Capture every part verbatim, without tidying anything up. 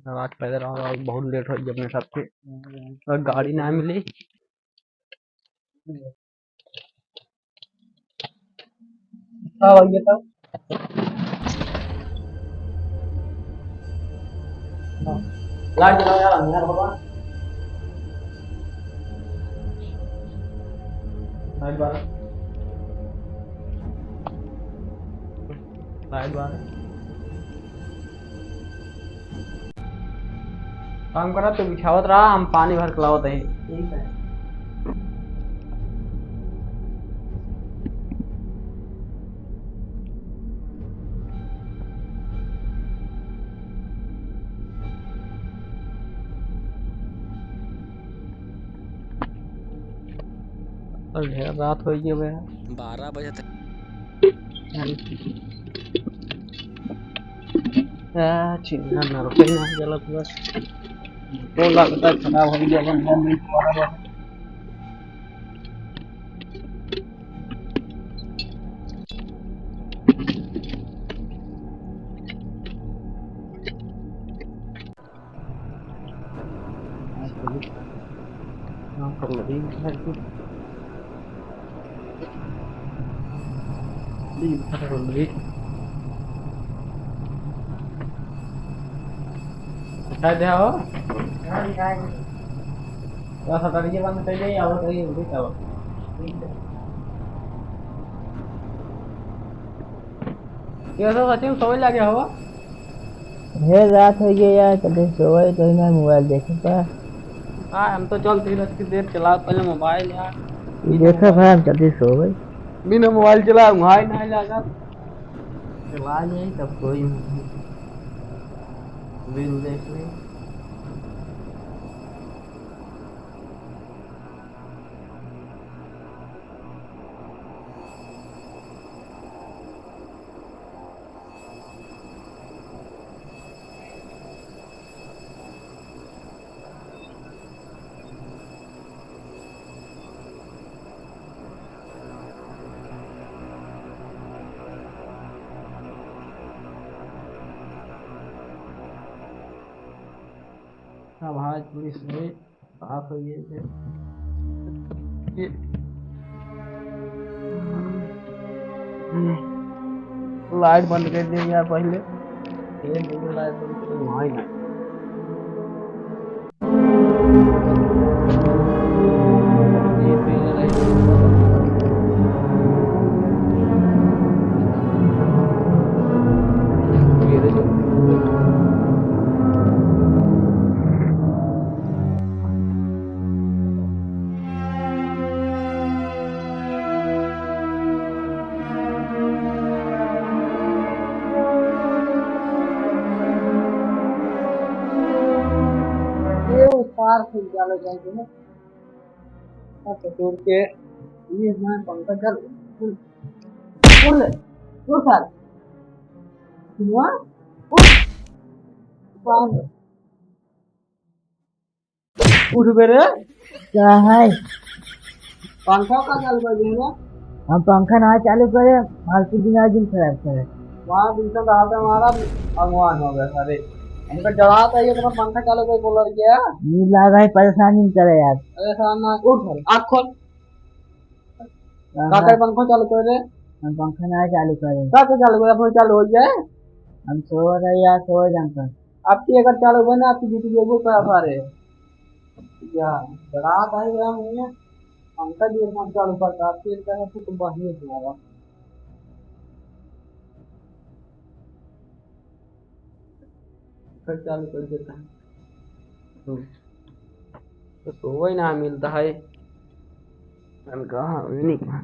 आज पैदल आवा, बहुत लेट होइ गया अपने सबके। और गाड़ी ना मिली। हाँ भैया, तब लाइट जलाओ यार, अंधेरा होगा। लाइट बार, लाइट बार। काम करा, तू बिछावत रहा, हम पानी भर के लावत हई। ठीक है। और ढेर रात होइ गई बे। बारह बजे तक। आ, चिन्हा ना रुके ना, गलत बस। तो लगता है खराब हो गया, बंदा नहीं पड़ा बस। उठा दे हो। बस हटा दीजिए, बंद कर दीजिए, अब करिए, उठिए, अब। ये तो सचिन सोए लगे हो। ढेर रात होइ गई यार, कभी सोए तो ही ना मोबाइल देखे का। हाँ, हम तो चलते ही रात की देर चला, पहले मोबाइल यार। ये देखा भाई, हम जल्दी सो गए। बिना मोबाइल चला, वहाँ ही ना लगा। चला जाए तब कोई नहीं। रील देख ले। अब आज पुलिस में बात हुई है कि ये, ये, लाइट बंद कर दिया यार पहले। ये नहीं, लाइट बंद कर, वहाँ ही ना। ये उस पार से निकाले जाएंगे ना। अच्छा, तोड़ के ये मैं पंखा चल। उड़ ले, उड़ सार। हुआ? उड़। बाहर। उठ बे रे। का है? पंखा का चालू कर दिया ना? हम पंखा ना चालू करे, फालतू दिमाग जिन खराब करे। वहाँ दिन से रहा था हमारा, भगवान हो गया सारे। हमको जवाब है, ये तो पंखा चालू कर बोला क्या? ये लागा है, परेशान नहीं करे यार। परेशान ना, उठ सारे, आँख खोल। हाँ, का करे हाँ। पंखा चालू कर रे? हम पंखा ना चालू करे। का तो चालू करे, अपने चालू हो जाए। हम सो रहे यार, सो जान पर। अब की अगर चालू बने, आपकी ड्यूटी जेबो पे आ पा रहे। या, बड़ा भाई, बड़ा मुझे पंखा भी हम चालू करता, आपकी एक तरह से तो बढ़िया हुआ। फिर चालू कर देता है। हम्म। तो सोवै ना मिलता है। हम कहाँ, नहीं कहाँ।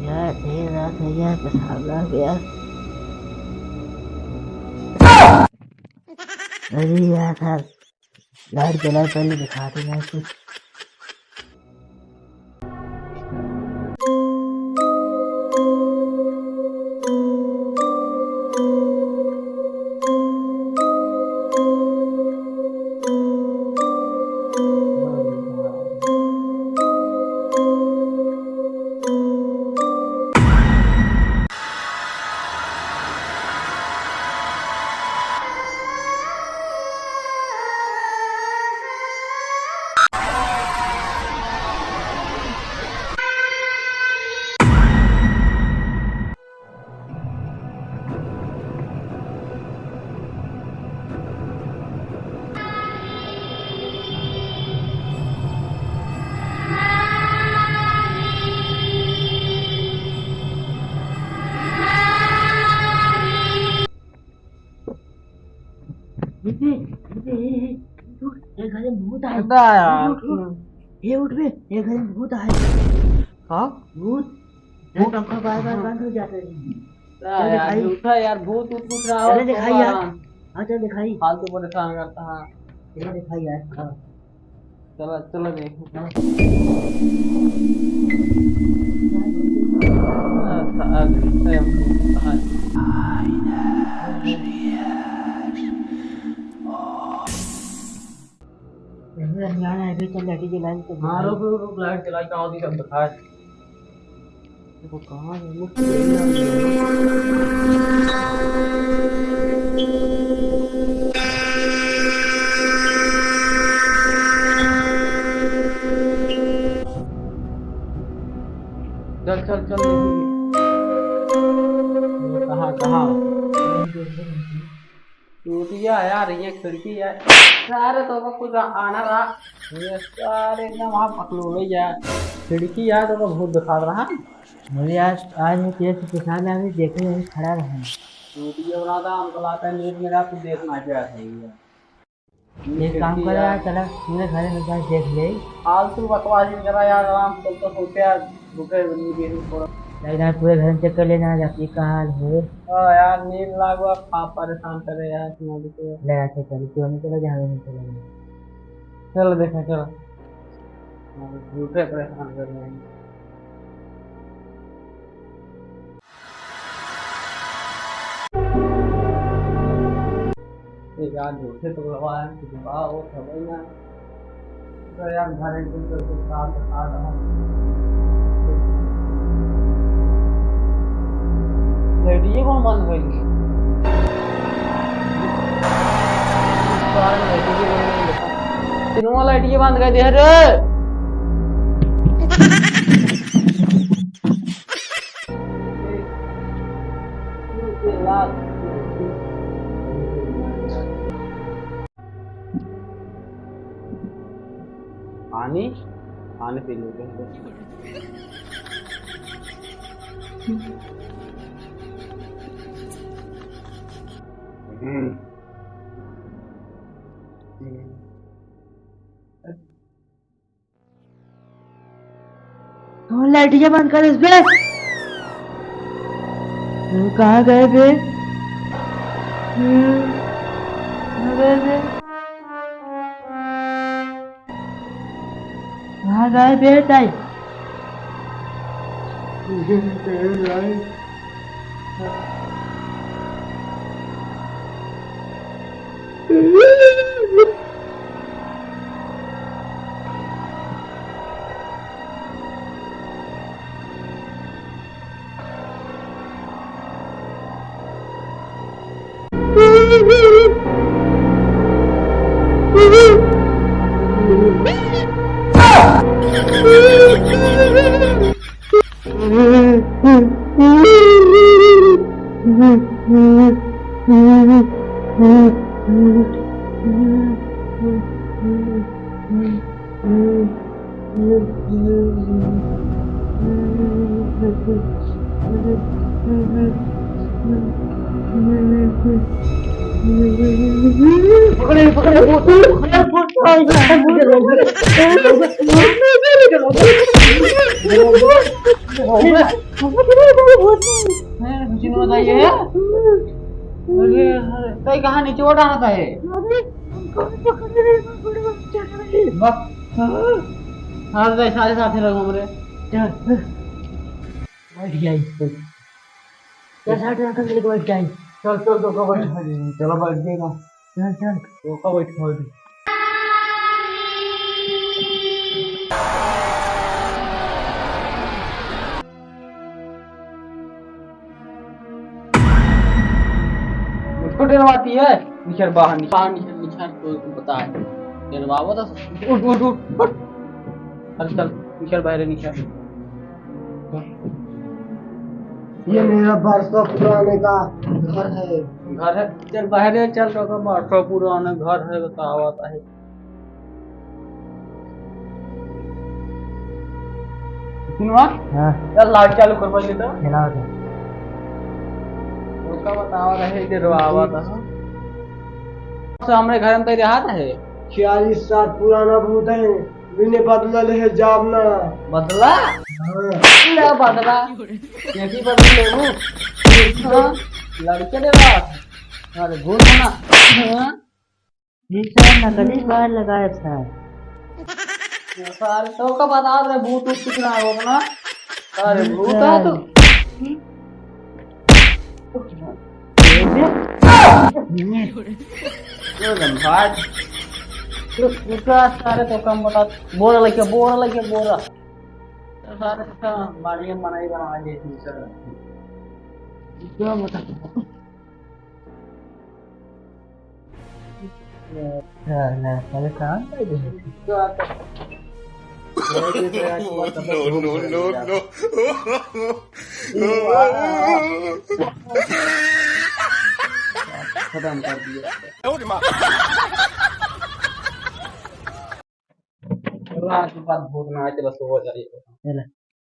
यार, ढेर रात हो गया, पेशाब लग गया। अरे यार, लाइट जलाए, पहले दिखा दे यार कुछ। भूत आए। हटा यार। उठ, उठ, उठ। हे उठ बे, ये घर में भूत आए। हाँ? भूत। भूत? पंखा बार बार बंद हो जाता है। हाँ चल यार, दिखाई। उठा यार, भूत उत कुछ रहा हो चले तो दिखाई यार। आराम। हाँ, चल दिखाई। फालतू परेशान करता है। चले दिखाई यार। हाँ। चलो, चलो देखो। हाँ। हाँ, हाँ, हाँ। अरे, अंधियारा है, अभी चल, लाइट जलाई तो हाँ, दिखाई। रुक, रुक, रुक, लाइट जलाई, कहाँ दिखा, दिखा। देखो, कहाँ है? वो खेल रहा है। चल, चल, चल, देखो। कहाँ, कहाँ? टूट गया यार, ये खिड़की यार। अरे, तो का कुछ आना रहा। ये सारे एकदम वहाँ पकड़ो गई यार। खिड़की यार, तो का भूत दिखा रहा। मुझे आज, आज मैं तेरे से पहचान आ गई, देखे यहीं खड़ा रहा। टूट गया बना था, हमको लाता है नींद में रात को देखना क्या है ये। एक काम कर यार, चला पूरे घर में एक बार देख ले। फालतू बकवास नहीं करा यार, आराम से तो सोते यार, रुके बंदी के ऊपर। यार, इधर पूरे घर में चेक कर लेना, रात की का हाल है। हाँ यार, नींद लागो, आप परेशान करे यार, तुम अभी तो। ले, ऐसे कर, तू हमें चला, जहाँ नहीं चला। चलो देखा, चलो। झूठे परेशान कर रहे हैं। ए यार, झूठे तो बाबा है, कुछ बाबा वो खबर ना। तो यार, घर एक दिन तो कुछ काम तो खा रहा। रेडियो कौन बंद कर दिया? तीनों वाला रेडियो बंद कर दिया रे। पानी, पानी पी लेते हैं। हम्म। कौन लाइटिया बंद कर इस बे? कहाँ गए बे? हम्म, कहाँ गए बे? कहाँ गए बे ताई? पकड़े, पकड़े, वो, वो, वो, हैं, कुछ नहीं बताइए। अरे, अरे, तई कहाँ नीचे वो डालता है? बस। हाँ, तो सारे साथ ही रहो हमरे। चल। बैठ गया इस पे। चल, साठ लाख का लेके बैठ गया। चल, चल, तो का बैठ। चलो, बैठ गए ना। चल, चल। तो का बैठ, बैठ। मुझको डरवाती है। निखर बाहर, निखर, बाहर निखर, निखर, तो बता। डरवावा था। उठ, उठ, उठ, उठ। चल, चल, निखर बाहर, निखर। ये मेरा बरसों पुराने का घर है। घर है? चल बाहर, चल, तो का बरसों पुराना घर है, बतावा था। सुनवा? हाँ। चल, लाइट चालू कर, पहले तो। चलाओ तो। उसका बतावा रहे, इधर आवा था। तो हमरे घर में तो रहा था है। छियालीस साल पुराना भूत है, बिने बदला ले है जाब ना। बदला? हाँ। ले बदला। ये भी बदला लेबू? हाँ। लड़के दे बात। अरे भूत ना। हाँ। जी सर, नकली बाल लगाए सर। सारे तो का बता दे, भूत उत कुछ ना हो ना। अरे भूत है तो। एकदम भाग। रुक, रुक, सारे तो कम बता। बोरा लेके, बोरा लेके, बोरा। सारे तो बाड़िया मनाई बना दे, सर। क्या बता? ना, ना, परेशान कर दे। No, no, no, no। खत्म कर दिया। रात के बाद भूत ना आए, चलो सो जाइए।